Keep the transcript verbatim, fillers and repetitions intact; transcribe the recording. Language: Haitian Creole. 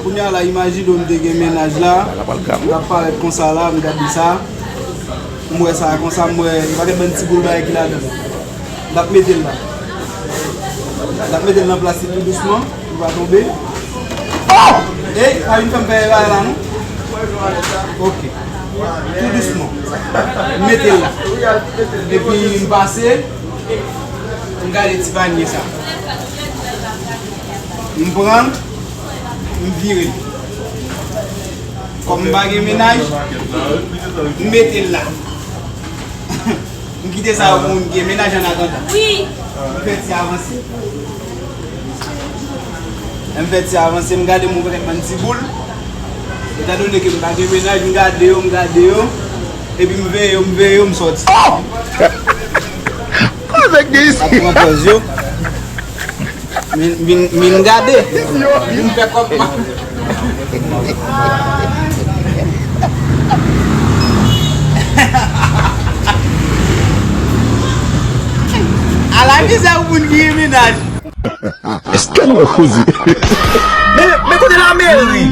Kounye a la, imajine w m te gen mennaj la, m t ap parèt konsa la, m gade sa, m wè sa konsa, m wè yon pakèt bann ti boul bagay ki ladan l. M t ap mete l la. M t ap mete l nan plas li tou dousman, pou l pa tonbe. Ey, pa vin fè m fè bagay la non. Ok. Tou dousman. M mete l la. Epi m pase, m gade ti panye sa. M pran l, m vire l. Kòm m pa gen mennaj, m mete l la. M kite sa yo pou moun ki gen mennaj an atandan. M fè ti avanse. M fè ti avanse, m gade m wè kèk bann ti boul. Etandone ke m pa gen mennaj, m gade yo, m gade yo. Epi m veye yo, m veye yo, m sòti. Oh! Kote k gen isi? Ap pran pòz yo. Min, min, min gade. Min fè kòb ma. Ala mizè pou moun ki gen mennaj. Èske nou wè koze? Men, men kote lameri?